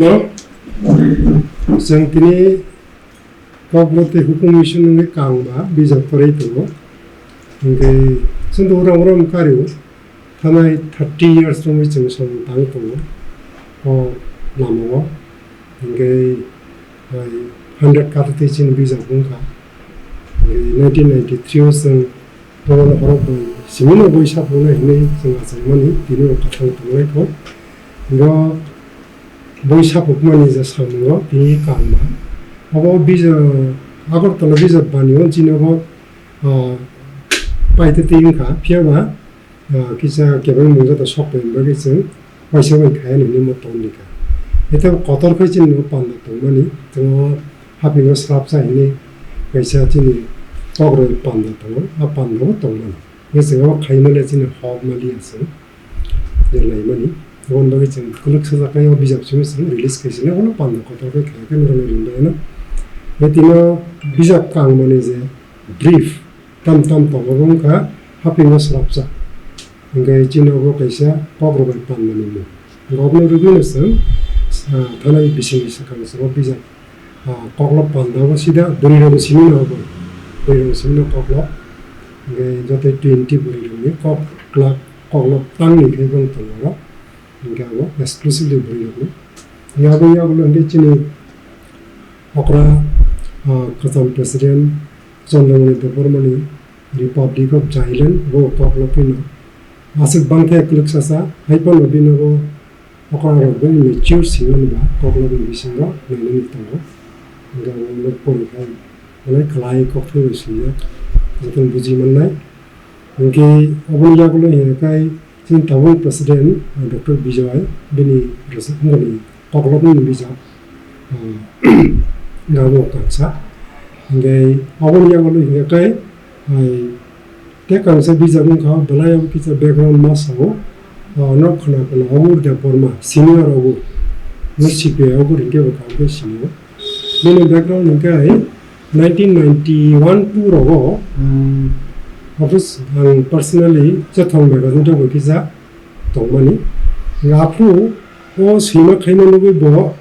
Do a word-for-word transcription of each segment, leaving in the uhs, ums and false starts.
No, chwng tini kokno tei hukumu simi wngwi kangma bijap kwrwi tongo. Hwnkhe chwngno uram uram kario thanai thirty years romwi chwng samung tang tongo o lamao. Hwnkhe hai hundred kathwi chini bijap wngkha. Hwnkhe nineteen ninety-three o chwng Bono borok bai simi no boi saphungnai hinwi chwng achaimani, tini bo kwthang tonglaikho. Bo boi saphukmani je samungo tini kangma. Obo bija-, Agartala bijap bani o chini obo, ah, paitwi twi wngkha, phiyaba, ah, kisa kebengmung joto sok pai bagwi chwng waisa bai khayan hinwi mo tonglikha. Ete kotor khai chini bo panda tongmani, chwng o hapingo swrapsa hinwi kaisa chini kokroi panda tongo, a panda bo tongmani. Hwnkhe chwng abo khaimale chini hok maliya chwng je laimani. Aboni bagwi chwng kwlwk sajak khe o bijap simi chwng release khaisini, abono panda kotor khe khaikhe norokni ringbaino. Hwnkhe tino bijap kangmani je brief, tam tam tongo, bo wngkha hapingo swrapsa. Hwnkhe chini obo kaisa kokrok bai panmani mung. Hwnkhe obono rwgwino chwng, ah, thanai bisingni swkang chwng o bijap, ah, koklo panda obo sida bwrwirokni simi no obo. Bwrwirokni simi no koklo. Hwnkhe joto twenty bwrwirokni kok, koklo tangni khe bong tongo oro. Hwnkhe abo exclusively bwrwirokni. Hwnkhe abo yagulo hwnkhe chini okra, ah, kwcham president Chandramani Debbarmani Republic of Thailand, bo koklo phino. Aswk bangkhe kwlwk sasa, hai phano bini bo okra rok bai mature singmani ba koklo bini bisingo nainani tongo. Hwnkhe abo porikhai, belai kwlai kokthai bai swijak, jotono buji mannai. Hwnkhe oboni yagulo hwnkhe chini tabuk president, ah, Doctor Bijoy, bini rwchapmungni koklopmani bijap, ah, gabo kaksa. Hwnkhe oboni yagulo hwnkhe, ah, tei kangsa bijap wngkha, belai abo kisa background ma sao, ah, no khwna khwna Ogur Debbarma, senior Ogur, no C P I Ogur hwnkhe bo kaham khe sinio. Bini background hwnkhe hai nineteen ninety-one two rogo, um, office ang personally Chethong Magazine rok bai kisa tongmani. Aphuru o swima khaima nugwi bo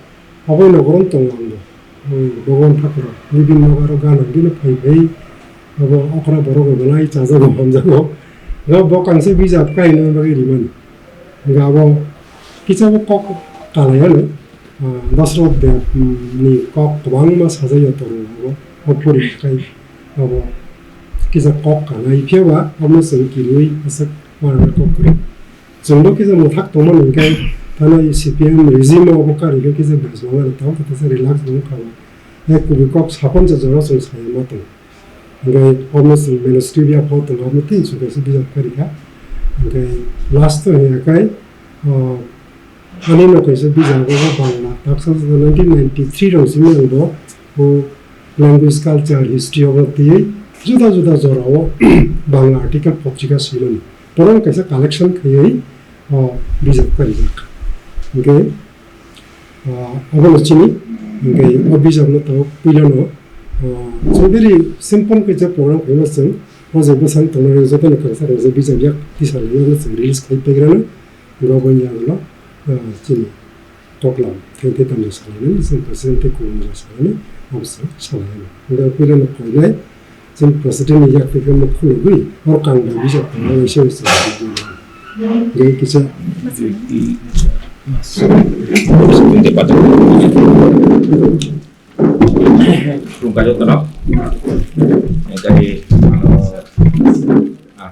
obo nogoron tongo ang bo. Oi, Bhagwan Thakur, nibini nogo aro gana bini phai phai abo okra borok bai belai chajago hamjago. Bo, bo kangsa bijap kaina bagwi rimani. Hwnkhe abo kisa bo kok kalai ano. Ah, Dasrath Deb, mm, ni kok kwbangma sajagwi tongo abo, o pori khai abo kisa kok kanai, phiya ba omo chwng kinui aswk uanama kok kwrwi. Chwngbo kisa mwthak tongmani hwnkhe, thana C P M regime o obo karwi khe kisa bwskango tamo kisa relax wngkha ba. Hai kubui kok saphon se jora chwng saya ma tongo. Hwnkhe omo chwng mainstream ya pho tongo, omo tei chwng kaisa bijap karwi kha. Hwnkhe last o hwnkhe, o, ani no kaisa bijap o Bangla, taksa nineteen ninety-three rok simi ang bo, o language, culture, history obo twiwi juda juda jora o Bangla article potrika swimani. Borok kaisa collection khaiwi o bijap karijak. Hwnkhe, ah, obono chini, hwnkhe o bijapno tabuk puilano, ah, chwng very simple kaisa program khaima chwng, o je bwsang tongnai jotono kangsa kangsa bijap yak tisa laimano chwng release khai paigrano, hwnkhe obo wngya ulo, ah, chini koklam thengthe tamjak salainani, chwng president tei kubun jora salainani, obo chwng salainani. Hwnkhe puilano koinai, Chini president ni yak twi khe mukhulogwi, o kang bai bijak tongma bai se se. Gai kisa. Khulumkha jotono. Gai, ano, ah,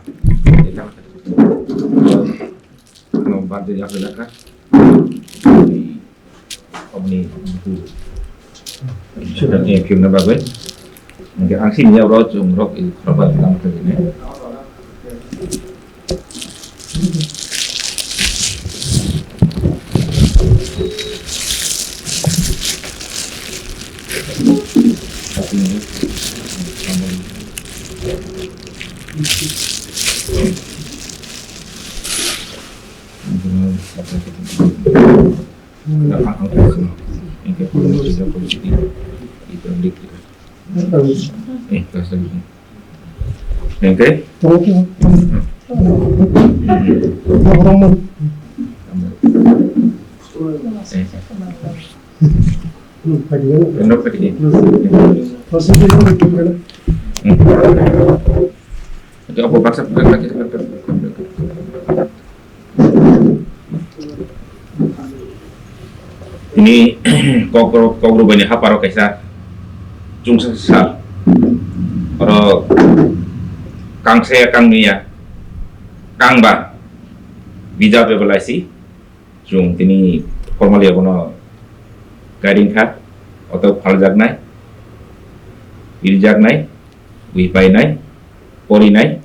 Ano birthday ya kha jakha. Oboni buku. Sudah ni film na bagwi. Hingke ang sini ya bro, chung rok i khorok ba tang thani ne. Pwrwngno phaidi. Pwrwngno phaidi. Pwrwngno phaidi. Oke, opo baksa pwrwngno phaidi. Tini Kokborok, Kokborok bai ni haparo kaisa chwngsa sal. Oro kangsa ya, kangni ya, kangba bijap eba laisi. Chwng tini formally abono kairing kha, oto phaljaknai, irijaknai, bui painai, porinai.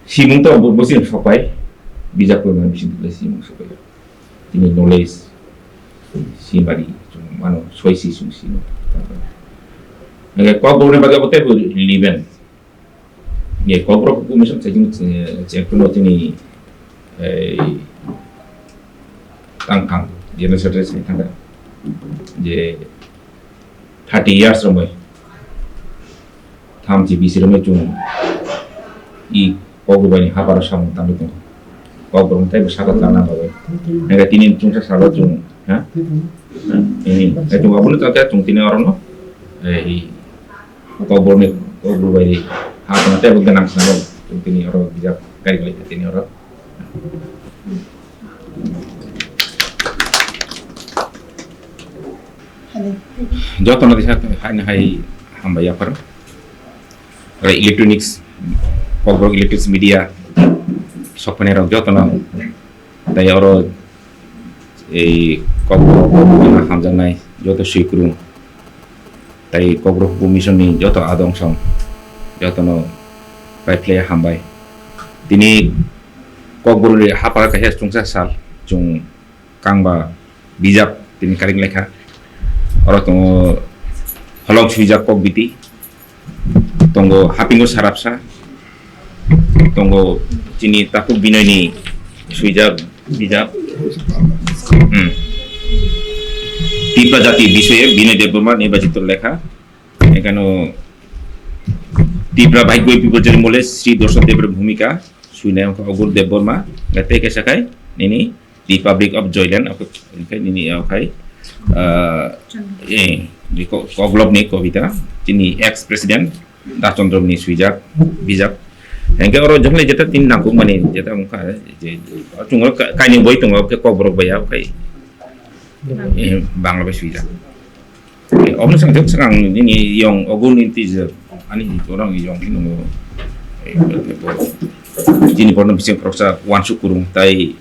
Simung to bo-, bosino sopai, bijap poimani bising twi simung sopai. Tini knowledge, simari, chwng mano, soisi chwng sino. Nangkhe Kokborokni bagwi abo teibo relevant. Ye, Kokborok Commission checking, eh, check no tini, eh, tang kang, General Secretary sai thangkha. Je thirty years romoi, thamchi bisi romoi chwng i Kokborok bai ni haparo samung tangwi tongo. Kokborok tei bwsakha chana bagwi. Nangkhe tini chwngsa salo chwng, ha? Ini, eh, chwng abono chakhe chwng tini orono, eh, i Kokborokni, Kokborok bai ha tongma teibo gwnang swnamwi tini oro bijap kari khlai tini oro. Jotono kisa haino hai hambai yaphar. Oro electronics, Kokborok electronics media sokphainairok jotono. Tai oro ei Kokborok hamjaknai joto swikwrwng tai Kokborok Hupu Mission ni joto adong song jotono paiphlai hambai. Tini Kokborok ni hapar kaisa chwngsa sal chwng kangba bijap tini karing lekha. Oro tongo holong swijak kok biti. Tongo hapingo sarapsa, tongo chini takhuk Binoyni swijak bijap. Hmm. Tipra jati bisoye Binoy Debbarma nirbachitor lekha. Ekhano Tipra Bhagyo People Jani Mole Sri Dorshon Debbar bhumika, suinai wngkha Ogur Debbarma, tei kaisa khai nini Republic of Joyland, oke, oke, nini, oke. Ah, eh, di ko-, Koglopni kobita, chini ex president, Da Chandramani swijak, bijak. Hengke oro jokhonai jeta tini nangkukmani, jeta wngkha, je, je, chungo ka-, kainwi boi tongo, oke, Kokborok bai ya, oke. Eh, Bangla bai swijak. Eh, omo swkang, swkang nini yong Ogur ni teacher, ani orang yong hinung, eh, chini borno bising khoroksa Wansuk Kurung, tai,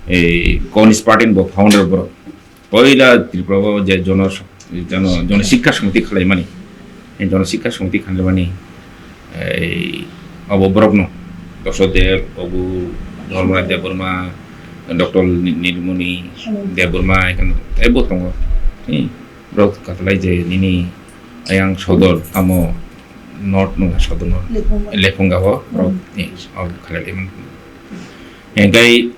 eh, Communist Party ni bo founder borok. Poila Tripura o je jono, jono, jono sikha samiti khwlaimani, eh, jono sikha samiti khwlaimani, eh, abo borokno, Dosho Dev, Ogur, Dharmanath Debbarma, Doctor Ni-, Nilmoni Debbarma, ekheno teibo tongo. Eh, borok katalai je nini ayang sodor, amo North nungkha sodor no, Lephunga. Lephunga o, borok, eh, abo khalai laimani. Hingkai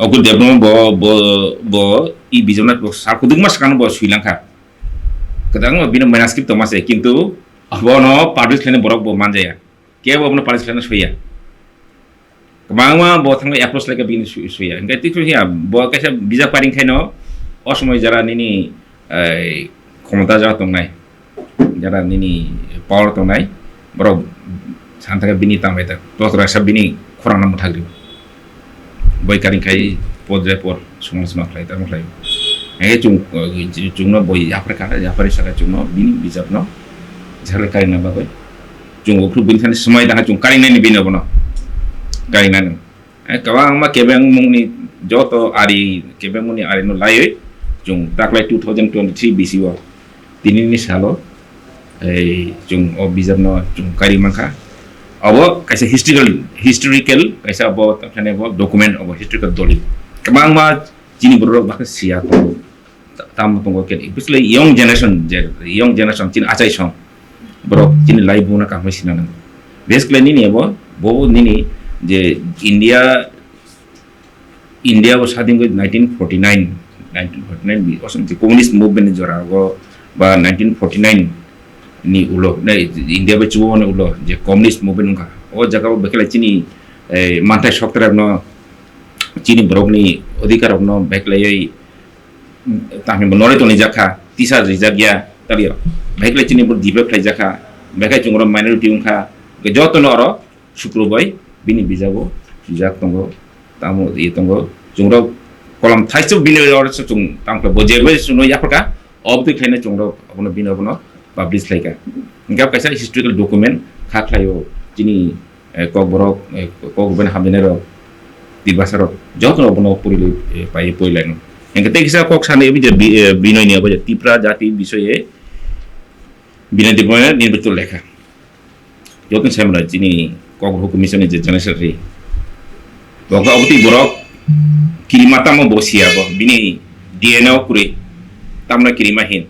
Ogur Debbarma bo, bo, bo, i bijapna bo sal kudukma swkang bo swilang kha. Kwdang bini manuscript tongma se, kintu bono publish khlaina borok bo manjaya. Kebo bono publish khlaina soya. Kwbangma bo thangwi approach lai kha bini su-, suya. Hingkai twi khe ya, bo kaisa bijap paring khaino, o somoi jara nini, eh, khomota jora tongnai, jara nini power tongnai, borok santa khe bini tangbai ta, to tora sa bini khorang no mwthagri. Boi karing khai por je por, songno sma khlai, tamo khlai. Hingke chung, eh, chungno boi yaphar kha, yaphar saka chungno bini bijapno, jara karing na bagwi. Chung ukhuk bini thani swmai daha chung karing nani bini abono. Karing nani. Eh, kwbangma kebengmungni joto ari, kebengmungni arino laiwi chwng taklai two thousand twenty-three B C o tinini salo, ei, chwng o bijapno chwng kari mankha. Obo kaisa historical, historical kaisa obo, tamsani obo document, obo historical dolil. Kwbangma chini borok bakhe siya tongo. Ta-, tamo tongo khe, especially young generation, je young generation chini achai song, borok chini life bo no kaham sinna nango. Basically nini abo, bo nini je India, India bo sadin goi nineteen forty-nine, nineteen forty-nine bi osong je communist movement ni jora go ba nineteen forty-nine ni ulo, na India bai chubo ni ulo je communist movement wngkha. O jaga o bekhe lai chini, eh, manthai soktra no chini borok ni odhikar rokno beklaiwi, mm, tamni bo norwi tongni jakha, tisa rijak ya, tali rok. Beklai chini bo develop khlai jakha, beklai chungo minority wngkha, jotono oro Sukro bai bini bijabo swijak tongo, tamo ye tongo. Chungrok kolam thaisuk bini oro se chung tangkha bo jebo chungno yapharkha, obtwi khlaina chungrok abono bini abono publish khlaikha. Hingkhe kaisa historical document kha khlaio chini, eh, kokborok, eh, kokborok hamjani rok, Tiprasa rok jotono abono puri, eh, pai poi laino. Hingkhe tei kisa kok sani obo je bi-, eh, Binoy ni obo je Tipra jati bisoye Binoy Debbarma ni bitul lekha. Joto ni saimano chini Kokborok Commission ni je General Secretary. Bo khe obotwi borok kirima tamo bo siya bo. Bini D N A o kwrwi. Tamno kirima hin.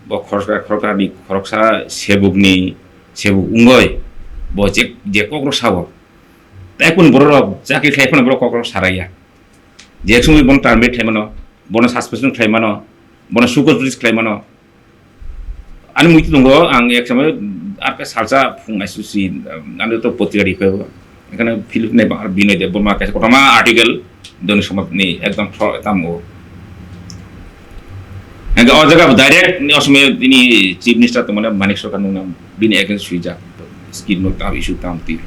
Bo khoroksa, khoroksa ni, khoroksa sebuk ni, sebuk wngoi. Bo je, je kokrok sabo. Tai kun borok rok chakri khlai phano borok kokrok saraya. Je ek somoi bono terminate khlai mano, bono suspension khlai mano, bono sukor notice khlai mano. Ani muitu tongo, ang ek somoi ar ke salsa phung aisusi, um, ano to potrika ri phaibo. Ekhane Philip ni ba-, Binoy Debbarma kaisa kotorma article doni somaj ni ekdom thro tamo. Hingke o jaga direct ni o somoi bini Chief Minister tongmani Manik Sarkar nungna bini against swijak. Scheme no tam issue tam ti.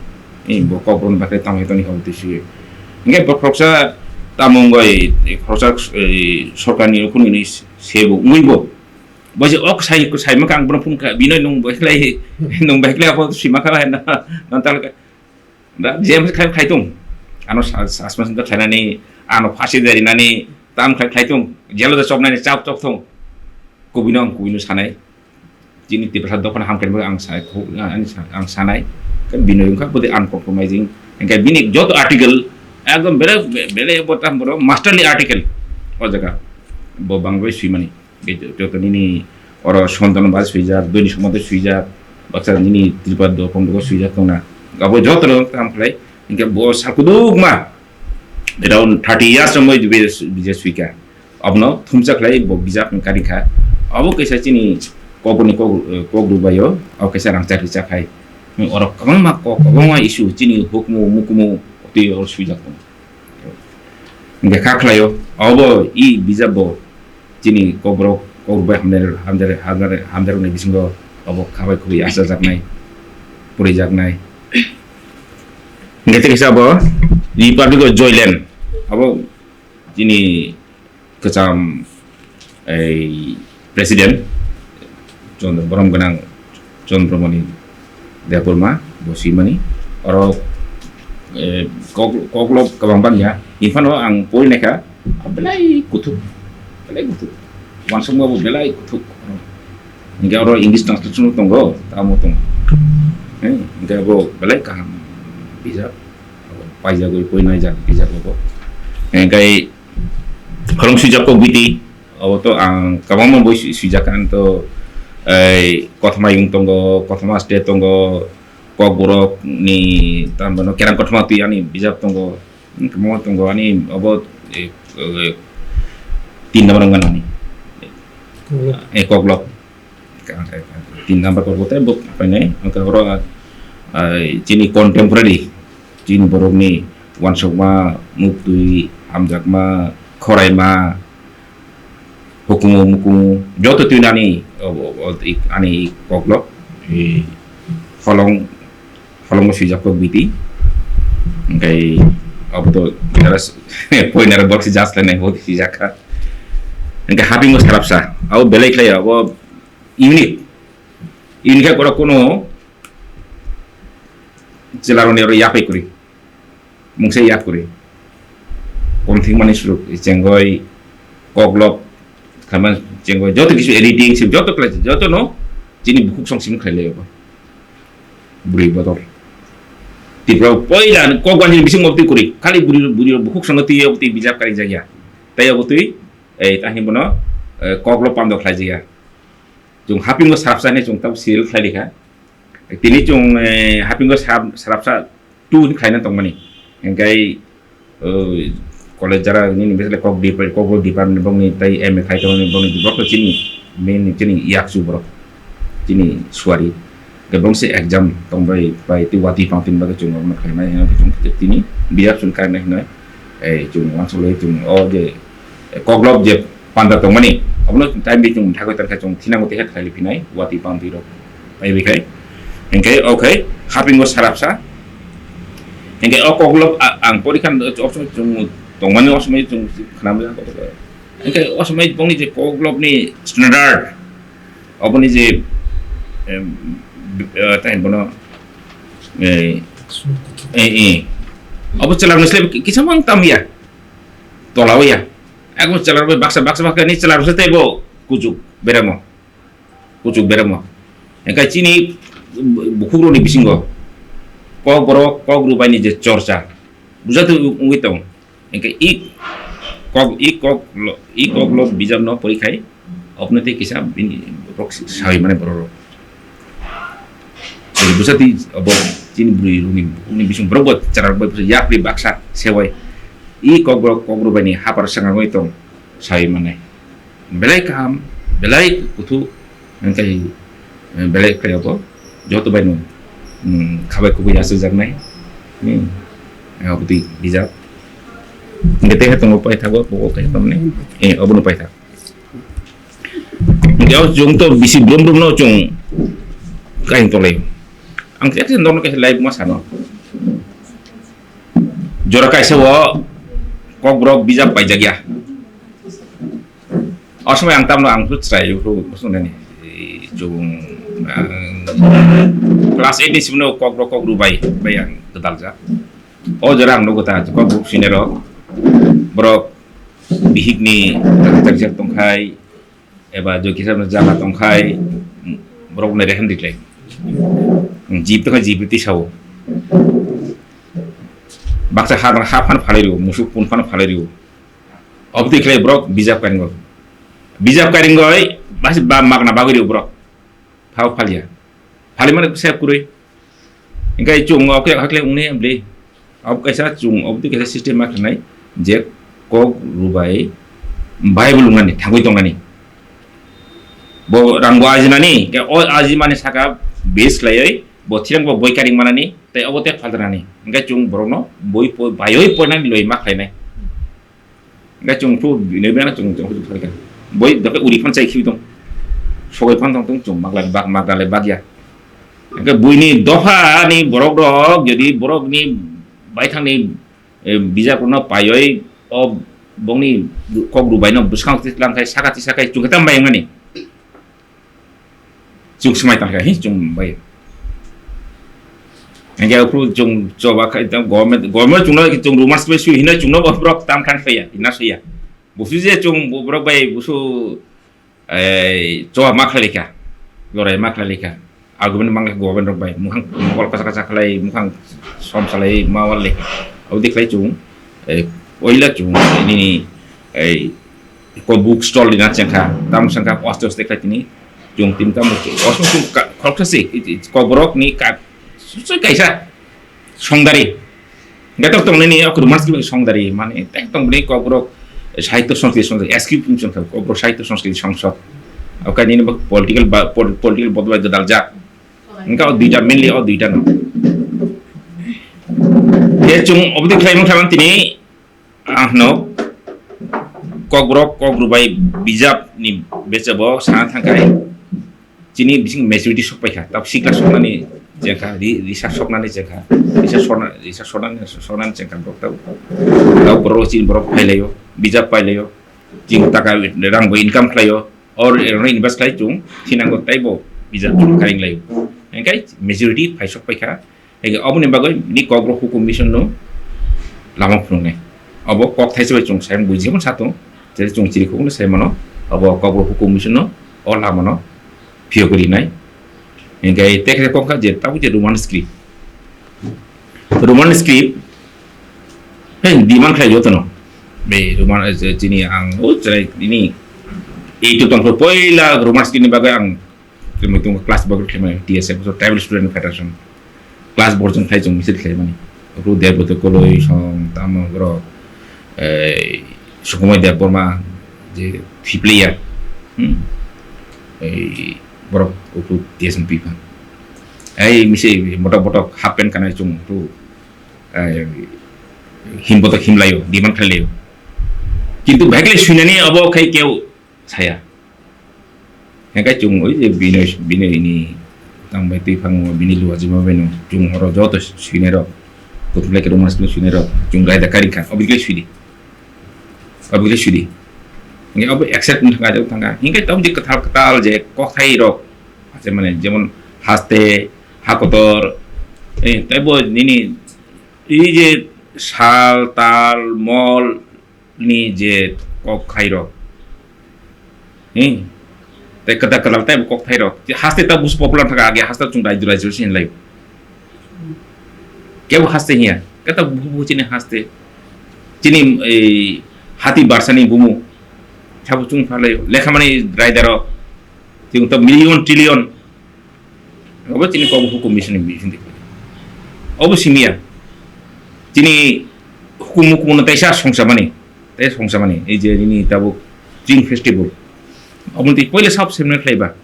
Ni bo kokborok ni bagwi tam hetoni habo twi swi. Hingke bo khoroksa tamo wngoi, khoroksa, eh, sorkar ni ukhuni ni sebo wngoi bo. Bo je ok sai, sai maka ang bono phung kha, bino nung bai khlai, nung bai khlai abo swi maka hai na, nang tal ka. Da, je khai, khai tung. Ano sa-, sa-, suspension da khlainani, ano phasi da rinani, tam khai, khai tung. Jelo da chopnani, chap chop tung. Kubino ang kubino sanai. Chini Tiprasa dophani hamkrai bo ang sa-, khu-, ang sa-, ang sanai. Khe bini wngkha bwdwi uncompromising. Hingkhe bini joto article ekdom bele, bele bo tam boro masterly article. O jaga bo bangbai swimani. Be jo-, joto nini oro Santana bai swijak, Doni Somodo swijak, baksa nini Tripura dophani bo swijak tongna. Abo joto no kam khlai. Hingkhe bo sakudukma around thirty years wngwi bije, bije swika. Abono thumsa khlai bo bijap wng kari kha. Abo kaisa chini kokborokni kok, eh, kok rwbaio, abo kaisa rangchak rwchak hai. Oro kwbangma kok, kwbangma issue chini hukumu, mukumu twi oro swijak tongo. Hingke kha khlaio, abo i bijap bo chini kokborok, kok rwbai hamjak, hamjak, hamjak, hamjakni bisingo abo khabai khubui achajaknai, porijaknai. Hingke tei kisa abo Republic of Joyland, abo chini kwcham, ei, president, Chondro, borom gwnang Chandramani Debbarma bo swimani. Oro, eh, kok, koklop kwbang bangya. Hinphano ang pori naikha, belai kuthuk, belai kuthuk. Wansukma bo belai kuthuk. Hingke oro English translation tongo, tamo tongo. Eh, hingke bo belai kaham bijap. Paijagwi poi naijak bijap bo. Hingke Khorang swijak kok biti, abo to ang kwbangma boi swi-, swijak ang to, ei, Kothoma Yung tongo, Kothoma State tongo, Kokborok ni, tamo no Kerang Kothoma twi ani bijap tongo, hmm, kwbangma tongo, ani abo, eh, eh, tin number wngmani. Koklop. Eh, Koklop. Tin number kok bo tei bo painai, hingke oro, ah, chini contemporary, chini borokni wansukma, muktwi, hamjakma, khoraima, hukumu, mukumu, joto twi nani, o, o, o, i, ani koklop, i, holong, holongo swijak kok biti. Hingke abo to jara s-, poinara borok se jas lainai bo swijak kha. Hingke hapingo sarapsa, abo belai khlai abo unique. Unique khe borok kuno chwlaroni oro yaphai kwrwi. Mungsa yak kwrwi. Komthikmani suruk, chengoi, koklop, khaman chengoi, joto kisu editing, sim joto khlai, joto no chini bukhuk song sim khlai lai abo. Bwrwi bodol. Tipra poila kok wani bising mobti kwrwi. Khali bwrwi, bwrwi bukhuk song twi, twi bijap kari jagya. Tai abo twi, eh, tahni bono, eh, koklop pando khlai jagya. Chwng hapingo sarapsa hinwi chwng tabuk serial khlai rikha. Tini chwng, eh, hapingo sarap-, sarapsa two hinwi khlaina tongmani. Hingkai, oh, college jara nini besle kok dep-, kok bo department bongni tai M A khai tongmani bongni bokno chini main chini yakchu borok. Chini suari. Hingkai bongse exam tongbai bai tei watwi pangtwini bagwi chwng abono khlainai hinwi chwng tini biyap chwng kainai hinwi. Ei, chwng uansukle chwng o je, eh, koklop je panda tongmani, abono time bai chwng thagwi tongkha chwng thinango teha khlai phinai, watwi pamtwi rok bai bai khai. Hinkhe o khai hapingo sarapsa. Hinkhe o koklop a-, ang porikha o somoi chwng tongmani o somoi chwng khnamya. Hinkhe o somoi bongni je koklopni standard, oboni je, em, eh, tei bono, eh, eh, eh, obo chwla rwni slai kisa mang tam ya, tola o ya. Abo chwla rok bai baksa, baksa, baksa ni chwla rok se tei bo kuchuk beremo, kuchuk beremo. Engkai chini bukhuk rok ni bisingo kok borok, kok rwbai ni je chorcha, bujatu wngwi tong. Hinkhe i kok, i kok lo, i kok lo bijap no pori khai, obno tei kisa bini borok sawi mane borok rok. Jadi bwsa twi obo chini bwrwi rokni, rokni bising borok bo chwla rok bai bwsa yapri baksa sewai. I kok borok kok rwbai ni hapar sengangwi tong sawi mane. Belai kaham, belai kuthu, hinkhe, eh, belai khlai obo joto bai no, mm, khabai kubui achukjaknai. Hmm. Eh, obotwi bijap. Hinkhe tei tongo paithago, bo paithago tamni. Eh, obono paithak. Hinkhe o chwng to bisi brum brum no chwng kain tolai. Ang khe norno kaisa live ma sano. Jora kaisa o kokborok bijap paijak ya. O somoi ang tamno ang phuru chwrai phuru bosong nani, eh, chwng, ang class eight ni simono kokborok kok rwbai bai ang gwdaljak. O jora ang nugo ta kokborok senior rok, borok bihikni rwchapjak tongkhai, eba jokisa jala tongkhai, borok nai reham diklai. Jib tongkhai jib twi sao. Baksa ha, ha phan phalai rw, musuk pun phan phalai rw. Obotwi khlai borok bijap karingoi. Bijap karingoi, basi ba magna bagwi rw borok. Phao phalia. Phali mane kisa kwrwi. Hinkhe chwng o khe hakle wngnai bwle. Ob kaisa chwng obotwi kaisa system ma khnai je kok rwbai Bible wngnani thangwi tongnani. Bo rang bo ajinani, ke o ajimani saka base khlaiwi bo thirang bo boi karing manani, tei obo tei phaltarnani. Hinkhe chwng borokno boi po-, baiwi poinani loi ma khlainai. Hinkhe chwng phuru bini bini chwng, chwng phuru phalkha. Boi doke uri phan chai khibi tong. Sogoi phan tong tong chwng maglai bak, maglai bak ya. Hinkhe buini dophani borok rok, jodi borokni baithangni, eh, bijap rokno paioi o bongni kok rwbaino bwskang twi tlang khai saka twi sakai chwng khe tam bai wngnani. Chwng swmai tangkha hi chwng bai. Hinkhe aphuru chwng choba khai tang government, government chwngno chwng rumors bai sui hino chwngno borok tam khan khaiya, hina saiya. Busu je chwng borok bai busu, eh, choba ma khlai kha, lorai ma khlai kha. Argument mang kha government rok bai mukhang mokol kacha kacha khlai mukhang som salai ma wal le. Abo de khlai chwng, eh, oila chwng nini, eh, ko book stall dina chengkha, tam sengkha, oste oste khlai tini, chwng tin tam, oste chwng ka-, khoroksa se, i-, i-, kokborok ni ka-, su-, su kaisa songdari. Gatok tong nini ok roman script songdari, mane, tek tong bini kokborok sahitya sanskriti songdari, S Q P songdari, kokborok sahitya sanskriti songsod. Oka nini bak political ba, pol-, political bodol bai gwdal jak. Engka o duita, mainly o duita no. Ye chung obdi khlai mung thalang tini, Ang hwno, kokborok, kok rwbai bijap ni bechebo sana thangkhai, chini bising majority sokpaikha, tab sikla soknani chengkha, ri-, risa soknani chengkha, risa sokna-, risa soknani, soknani chengkha borok tab, tab borok chini borok phailaio, bijap pailaio, chini taka rang bo income khlaio, or eroni invest khlai chung, thinango taibo bijap chung karing laio, engkai majority phai sokpaikha. Hai khe oboni bagwi ni kokborok hukum mission no lama phunuknai. Obo kok thaisa bai chwng sai buji mano satung, je chwng chiri khukno sai mano, obo kokborok hukum mission no o lama no phiyok rinai. Hinkhe tei khe kok kha je tabuk je Roman script. Roman script hai demand khlai jotono. Be Roman, eh, chini ang o chwrai nini eight tong poila Roman script ni bagwi ang Tini tong class bok khlai T S F, so Tribal Student Federation. Class bok jong khlai chung misil khlai mani. Ru Debroto Koloi song tamo bro, eh, Sukumai Debbarma je three player. Hmm. Eh, borok uku T S F P phan. Ai misil botok botok half pant kanai chung tu, eh, himbo to himlayo, demand khlailayo. Kintu bhaiklai suinani abo khai keu saya. Hengkai chung oi je bini, bini ini tang bai twi phang bini luwa jima bai no chung oro joto suinai rok. Kutung lai khe Roman school suinai rok. Chung raida kari kha. Obviously suidi. Obviously suidi. Nge abo accept wng thangka, jok thangka. Hingke tamo je kwtal kwtal je kokthai rok. Ase mane jemon haste, hakotor, eh, taibo nini, i je sal, tal, mol ni je kokthai rok. Hi? Tei kwtal kwtal taibo kokthai rok. Je haste ta busu popular thangka age haste chung raiju raiju sin lai. Kebo haste hiya. Kata buku buku chini haste. Chini ei hati barsani bumu. Sabo chung phalai. Lekha mani raidaro. Chung to million trillion. Obo chini kobo hukum mission ni mission. Obo simiya. Chini hukum hukum no taisa songsa mani. Tai songsa mani. Ei je nini tabuk Ching festival. Obo tei poila sab semne khlaiba.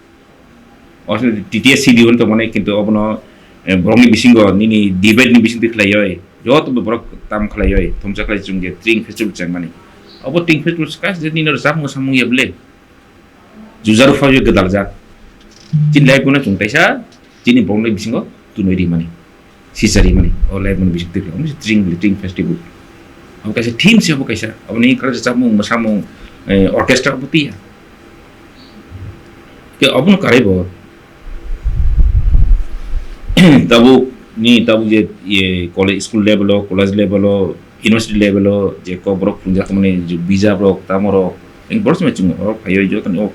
O T T S C D hwn tongmani, kintu obono, eh, borokni bisingo nini debate ni bisingtwi khlaioi, joto borok tam khlaioi, thumsa khlai chwng je Tring festival chengmani. Obo Tring festival swkang se nini rwchapmung samung ya bwle. Jujaru phaiwi gwdaljak. Chini life bono chwng kaisa, chini borokni bisingo tunui rimani. Sisari mani, o lai mani bising twi, omo se Tring, Tring festival. Omo kaisa theme se omo kaisa, omo ni kala samung, samung, eh, orchestra omo tiya. Ke omo no karai bo. Tabuk ni, tabuk je, ye, college, school level o, college level o, university level o, je ko borok phunjak mani, je visa borok, tamo rok, eng borok se machung, o phaiwi, joto ni o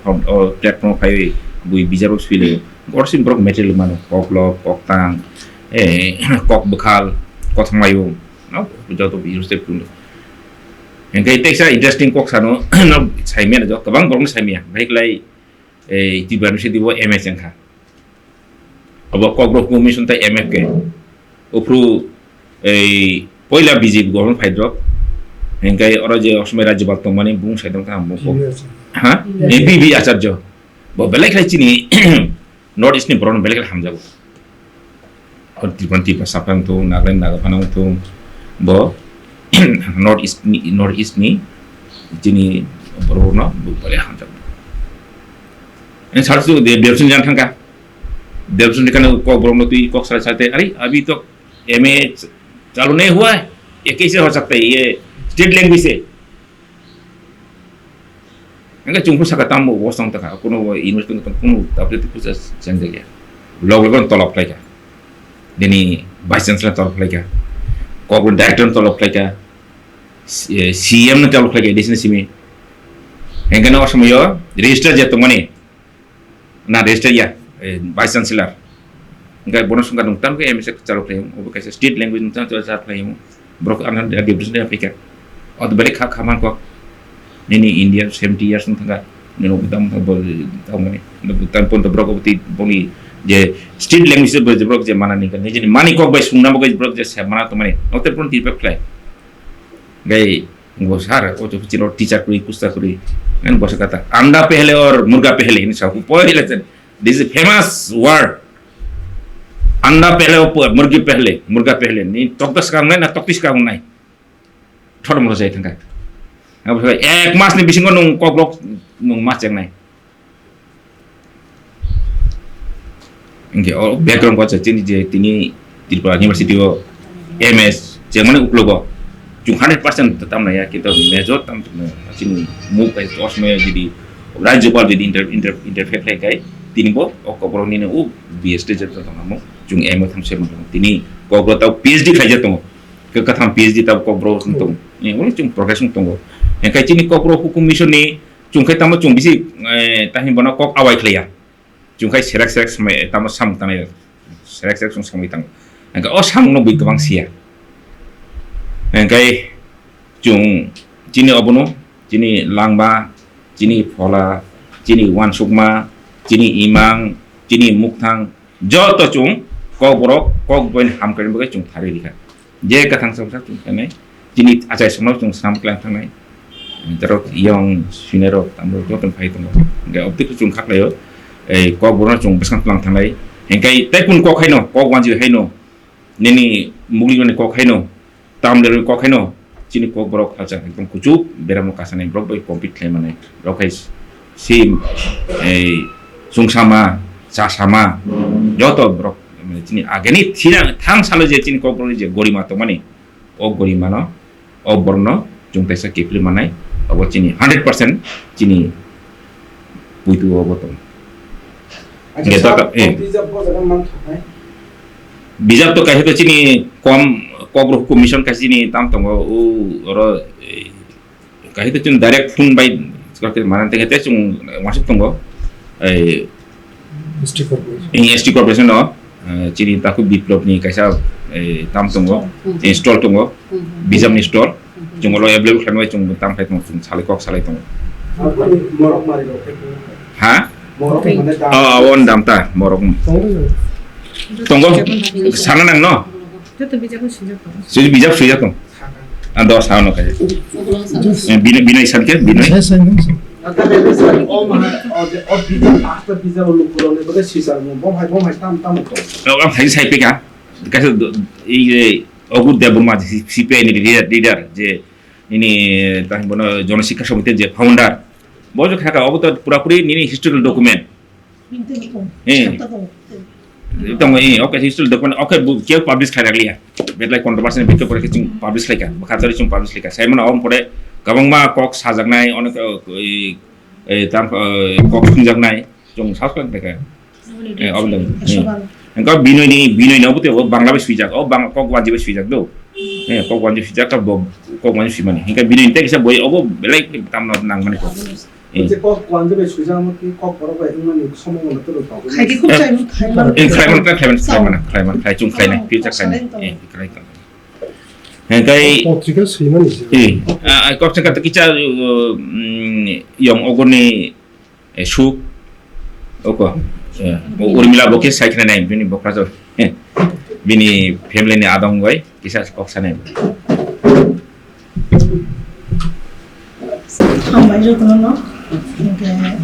platform o phaiwi, bui visa borok swile. Gorsi borok material mano, koklop, koktang, eh, kok bwkhal, kothom mayung, no, joto use tei phunuk. Hingke teisa interesting kok sano, no, saimya no, kwbang borok no saimya, baiklai, eh, Tiprani sidi bo M S wngkha. Abo Kokborok Commission tei M F K. Uphru, ei, poila B J P government phaidrop. Hingke oro je osomai rajyapal tongmani bung saidong tang bung kok. Ha? P B Acharya. Bo belai khlai chini North East ni borok no belai khlai hamjago. Oro Tripura, Tripura saphang thung, Nagaland, Naga phano thung. Bo North East ni, North East ni chini borok no bo belai hamjago. Ani sal su de Debson jan thangka. Debson ni kana kok borok no twi kok sal sal te, "Are, abhi to M A chalu nahi hua hai, ye kaise ho sakta hai, ye state language hai." Hingke chwng phusaka tambo bo song taka, kuno bo university tong kuno tablet pusa chang jagya. Log log tolop khlaika. Dini vice chancellor tolop khlaika. Kok director tolop khlaika. C M no tolop khlaika, disini simi. Hingke no somoyo register je tongmani. Na register ya, eh, vice chancellor. Hingke bono songkha nung tamo khe M S A chalok khlaio, obo kaisa state language nung tamo chalok khlaio. Borok ang deputation de phaikha. Ot beri kha khamang kok. Nini India seventy years nung thangkha. Nini obo tamo tamo tamo ni. Tamo pon to borok obo ti boni je state language bo borok je mana ningkha. Nijini mani kok bai sungna bo borok je se mana to mani. Ote pon ti pep khlai. Gai Bo sir, o to chino teacher kuri, kusta kuri. Ngan bosa kata, "Anda pehle aur murga pehle," hini sa, poila chen. This is a famous word. "Anda pehle aur pu-, murgi pehle, murga pehle." Ni tokta swkang nai na tokti swkang nai. Thorom lo jai thangka. Abo ek mas ni bisingo nung kokrok nung mas cheng nai. Hingke o background bo chini je tini Tripura University o M S chengmani uklogo chwng hundred percent tam naiya, kintu major tam chini muk bai osmaya jodi Rajyapal jodi inter-, inter-, interfere khlai khai tini bo o kokrok nini o B S T je tongmo chwng M O tham se tini kokrok tao P H D khlai je tongo, kwthang P H D tao kokrok tongo, ni uli chwng profession tongo, hingke chini kokrok hukum mission ni Chwng khe tamo chwng bisi, eh, tahini bono kok awai khlaiya. Chwng khai serek serek samai, tamo samung tangnai. Serek serek chwng samui tango. Hingkhe o samungno bui kwbang siya. Hingkhe chwng chini obono, chini langma, chini phola, chini uansukma, chini imang, chini mukthang, joto chwng kokborok, kok boini hamkrai bagwi chwng tharwi rikha. Je kwthang samsa chwng khainai, chini achai samno chwng swnam klang thangnai. Jarok yong swinai rok tamo joto phai tongo. Hingkhe obtwi khe chwng khaklaio, ei kokborokno chwng bwskang tlang thangnai. Hingkhe tei kun kok haino, kok wanjwi haino, nini mugli mani kok haino, tamni kok haino, chini Kokborok culture ekdom kuchuk beramo kasanai borok bai compete khlai manai. Borok hai sim, ei, chwngsama, chasama, joto borok, mane, chini ageni thina-, thang salo je chini Kokborok je gorima tongmani, o gorimano, o borokno chwng teisa kiphilwi manai, obo chini hundred percent chini puitu obo tong. Acha, nge sir, to, eh. Bijap bo jaga man thangkha. Bijap to kaisa to chini kom, Kokborok hukum mission kaisa chini tam tongo, o oro, eh, kaisa to chini direct phone bai, mana tengke te chwng wasuk tongo. Eh, S T corporation. Ing S T corporation no, eh, chini takhuk Biplop ni kaisa, eh, tam tongo, hmm, eh, stall tongo, hmm, hmm, bijap ni stall. Hmm. Chwng ulo available khlainai chwng tam khai tongo, chwng salai kok salai tongo. Aboni morok mari rok khe tongo. Ha? Morok mane dam. Oh, awon dam ta, morok. Tongo. Tongo, sana nang no? Joto bijap swijak tongo. Swijak bijap swijak tongo. Ah, dos ano kaya. Eh, bino, bino isan ke, bino. Saya, saya, saya. Ata bebe sa, o ma, o de, o bijap, asta bijap o lukurok ni bode sisa mo, bom hai, bom hai, tam, tam to. O, ang hai sai pika. Kaisa do, i, i, Ogur Debbarma, si, C P I ni leader, leader, je, ini, tah bono Jana Sikha Samiti je founder. Bo je khaka, obo to pura puri nini historical document. Bini twi tongo. Eh. Chapter tongo. Tongo, eh, okay, history document, okay, bu-, keu publish khai raglia. Betlai controversy ni bikhe pore khe chwng publish khai kha. Bwkha chari chwng publish khai kha. Sai mano, omo pore kwbangma kok sajaknai, onek, eh, eh, tam, eh, kok thwngjaknai, chwng subscribe khai kha. Eh, obo dong. Ekso bar. Engka Binoy ni, Binoy ni obo tei obo Bangla bai swijak, obo Bang-, kok wanji bai swijak do. Eh, kok wanji swijak, kok bo-, kok wanji swijmani. Engka Binoy ni tei kisa boi obo belai tamno nangmani kok. Eh. Hwnkhe kok wanjwi bai swijak wngma khe kok borok bai wngmani somo bono twrwk tongo. Khai khe khub chai, khai mano. Eh, khlai mano, khlai mano, khlai mano, khlai mano, khlai chung khlainai, future khlainai. Eh, khlai tongo. Hwnkhe potrika swimani se. Eh, ah, ah, kok changka to kicha, uh, mm, yong ogoni, eh, suk. Oko. Eh, Urmila bo khe sai khlainai, bini bokra jo. Eh, bini family ni adong bai. Kisa kok sanai. Hambai jotono no, hwnkhe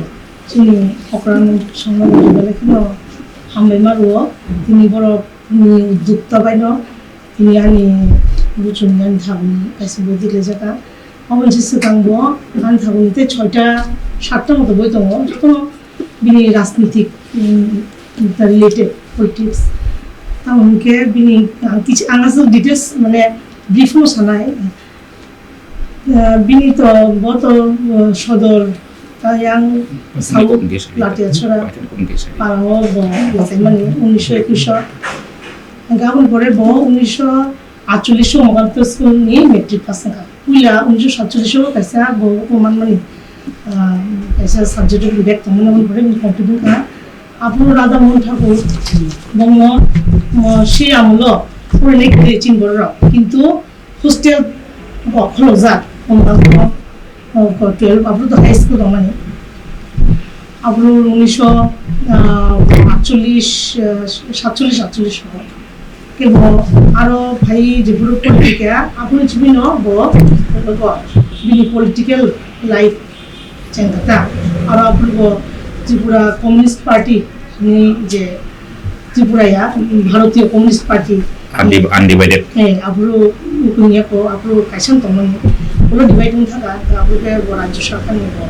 chini okra ni songmani belai kheno hambai ma rwo. Tini borok ni uddokta bai no, tini ani buchung ni ani thagwi kaisa boi tiklaijak kha. Obo ni swkang bo ani thagwi tei soita satta moto boi tongo. Jotono bini rajnitik, um, related politics. Tamo hwnkhe bini ang kichi, ang aswk details mane brief no sanai. Uh, bini to, bo to, uh, sodor, uh, yang South Latiachora parao bo lachaimani unisho ekush o. Hwnkhe aboni pore bo unisho atchollish o Mokanto school ni matric pass wngkha. Puila unisho satchollish o kaisa bo, bo manmani, ah, kaisa subject o bag tongmani, aboni pore bini complete wngkha. Aphuru Radha Mohan Thakur bongno, mo, se amolo porinai khe chini borok rok. Kintu hostel bo kholojak, twelve aphuru to high school tongmani. Aphuru unisho, ah, atchollish, ah, satchollish, atchollish o. Kebo aro phai jephuru political, aphuru chibino bo, bo, bini political life chengkha ta. Aro aphuru bo Tripura Communist Party ni je Tripura ya, Bharatiya Communist Party. Undi-, undivided. Eh, aphuru ukuniya ko, aphuru kaisa tongmani. Ulo divide wng thaka, aphuru ke bo Rajya Sarkar ni bo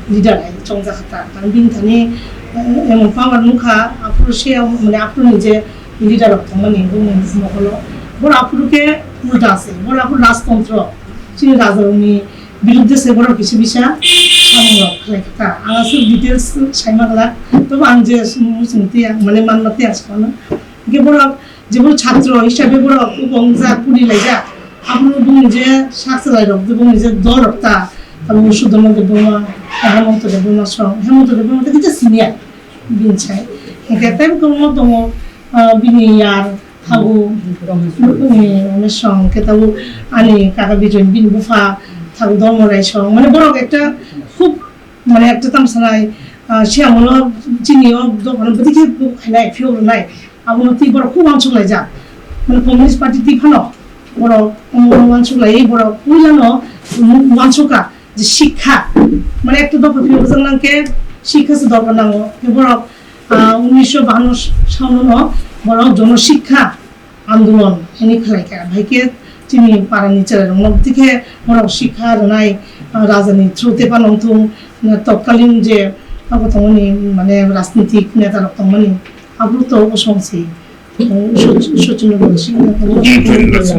leader ai chongjak kha ta. Bini thani, eh, emon power nukha, aphuru se, mane aphuru ni je leader rok tongmani bumung moholo. Boro aphuru khe ulta se, boro aphuru rajtontro. Chini raja rokni birudde se boro kisa bisa samung rok khlai kha. Ang aswk details saima glak. Tobo ang je muchung tiya, mane manma tiya ang sakno. Hingke boro jebo chhatro hisabe boro ubong jak, puri lai jak. Aphuru bumung je sak salai rok, bumung je dol rok ta. Abo Sudharma Debbarma, Hemanta Debbarma song. Hemanta Debbarma khe kisa senior. Bini sai. Hingke tei bwkhango tongo, ah, bini yar, thago, eh, Ramesh song, khe tabo ani kaka Bijoy, bini bupha, thago Dharma Rai song. Mane borok ekta khub, mane ekta tam sanai, ah, siya mono chini o dophano bwtwi khe khainai, phiyok rwnai. Abono twi borok khub uansuk laijak. Mane Communist Party twi phano borok omo uansuk lai, borok puilano uansuk kha. Je shikha, mane ekta dopha phiyok rijak nang khe shikha se dorkar nango. Khe borok, ah, unisho bahanno salono borok jono shikha andolon hwnwi khlai kha. Hai khe chini parani chwrairokno tei khe borok sikha rwnai, ah, rajani through tei phano wngthung, ah, totkalin je abo tongmani, mane, rajnitik neta rok tongmani, aphuru to bosong se, ah, Soch-, Sochin Narayan Singh,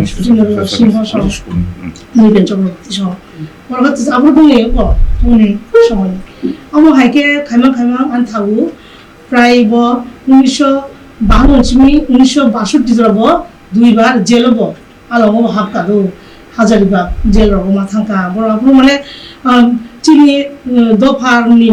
Sochin Narayan Singh song, Nipen Chakraborty song. Borok khe abo bongni abo bongni somoni. Amo hai khe khaimang khaimang ani thago, prai bo unisho bahanno simi unisho basotti jora bo duibar jail o bo alongo bo hapkado, Hazaribagh jail rogo ma thangkha. Borok aphuru mane, um, chini, um, dopharni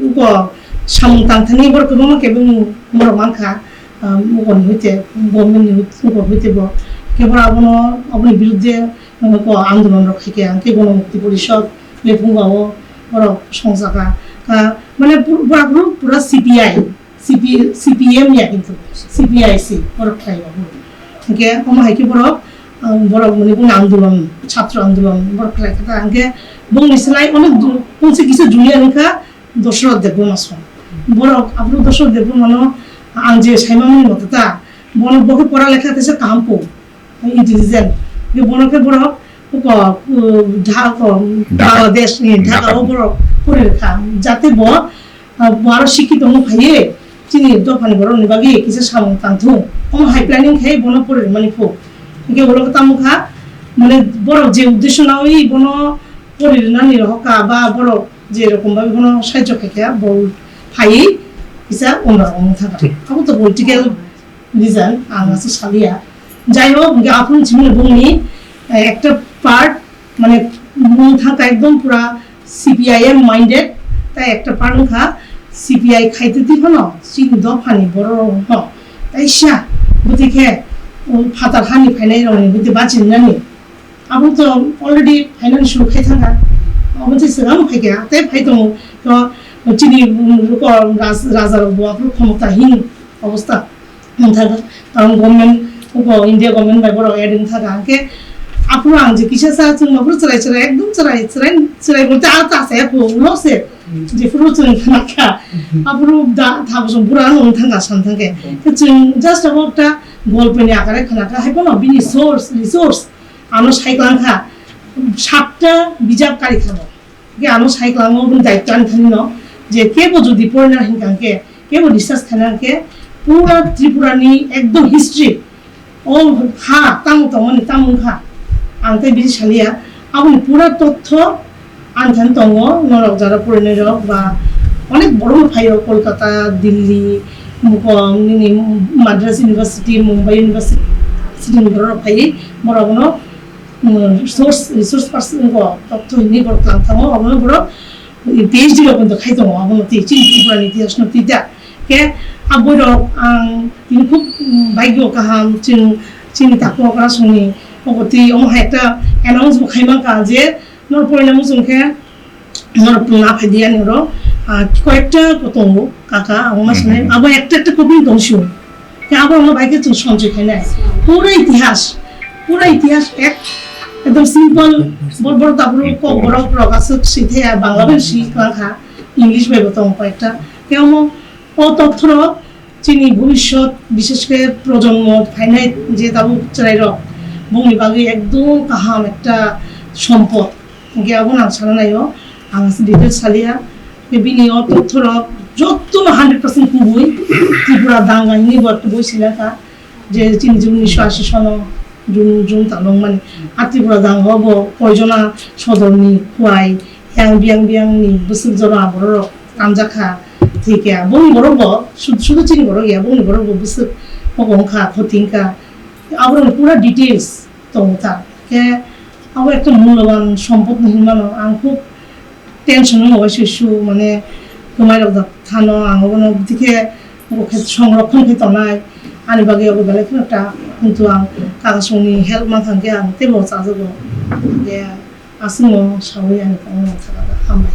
uko samung tangthani borok kwbangma kebengmung borok mankha, um, ukoni hoite, government ni uko hoite bo khe borok abono, aboni birudde, um, ko andolon rok khaikha, hwnkhe Gono Mukti Porishod, Lephunga o borok songjakha. Ka, mane pu-, borok pura C P I. C P, C P M ya kintu, C P I C borok khlai o. Hingke omo hai khe borok, ah, borok mani bung andolon, chhatro andolon borok khlai kha ta. Hingke bungni slai onek du-, pungsi kisa junior wngkha Dosroth Debbarma song. Borok aphuru Dosroth Debbarma no ang je saimani moto ta, bono bo khe pora lekha kaisa kaham po. Intelligent. Hingke bono khe borok uko, uh, Dhaka, Dhaka. Bangladesh ni Dhaka. Dhaka o borok pori rwkha. Jate bo, uh, bo aro sikhi tongma phaiye chini dophani borok ni bagwi kisa samung tangthung. Omo hai planning khai bono pori rwmani phu. Hingke ulo tamo kha, mane borok je uddesho nawi bono pori rwnani rohor kha ba borok je rokom bai bono sahajyo khai kha bo phaiwi kisa onno rok wng thangkha. Thik. Abo to political reason, ang aswk saliya. Jai hok, hingke aphuru simi bungni, eh, ekta part, mane, bung thangkha ekdom pura C P I M minded, tai ekta part wngkha C P I khaitwtwi phano chini dophani borok rok no, tai sia, bwtwi khe, um, phatar hani phainai rokni bwtwi bachinani. Abo to already finance suru khai thangkha. Abo se swkang phai kha, tei phai tongo. To chini, um, roko raj-, raja rok bo aphuru khomota hin obostha wng thangkha. Karon government, uko India government bai borok add wng thangkha. Hwnkhe aphuru ang je kisa sa chwng aphuru chwrai chwrai, ekdom chwrai chwrai, chwrai bolte a ta se ko ulo se. Jephuru chwng khna kha. Aphuru da tha bosong bura no wng thangkha san thangkhe. Khe chwng just abo ekta golponi akare khna kha. Hai bono bini source, resource. Ano sai klang kha, satta bijap kari kha bo. Ge ano sai klango bini daityo ani thani no, je kebo jodi porina hinkha khe, kebo research khaina khe, pura Tripura ni ekdom history, o ha, tamo tongmani, tamo wngkha, ang tei bini saliya, aboni pura totho Ang thani tongo, norok jara porinairok ba onek borok no phaio, Kolkata, Delhi, muko nini Madras University, Mumbai University ni borok rok phaiwi, borok no, mm, source, resource person wngkha, totho hinwi borok tlang thango, obono borok P H D rok hinwi khai tongo, abono twi chini Tripura ni itihas no twi da. Khe a bwrwi rok ang tini khub, mm, bhagyo kaham, chwng chini takhuk okrasongni obo twi omo hai ekta announce bo khai mankha je, Nor poila muchung khe, nor na phai di ani oro, ah, koyekta ko tongo, kaka, ang ma sanai, abo ekta ekta kopin tong sio. Khe abo ang bai khe chwng sonchoi khainai. Pura itihas, pura itihas ek, ekdom simple, bor bor tabru kok borok rok aswk si thaya, Bangla bai si klang kha, English bai bo tongo koyekta. Khe omo, o totthoro, Chini bhobishyot, bishesh khe projonmo phainai je tabuk chwrairok, bongni bagwi ekdom kaham ekta sompot. Hwnkhe abono ang sana naio, ang aswk detail saliya. Khe bini o totthorok jottono hundred percent kubui, Tripura Danga hinwi bo ekta boi sila kha, je chini je unisho ashi sono June, June talo wngmani. A Tripura Danga o bo koijona sodorni, Khowai, yang biyang biyangni bwswk jora bororok tamjakha, thwikha. Bongni borok bo, sud-, sudu chini borok ya, bongni borok bo bwswk kok wngkha, khoti wngkha. Aborokni pura details tongo ta. Khe abo ekta mulloban sompotno hinmano. Ang khub tension wngo waisa su, mane, kwmairok da thano, ang obono bwtwi khe, bo khe songrokhon khe tonai. Ani bagwi abo belai kheno ta, kintu ang kakasongni help mankha hwnkhe ang teibo chajago. Khe Aswkno sawi ani kok no thangkha, hambai.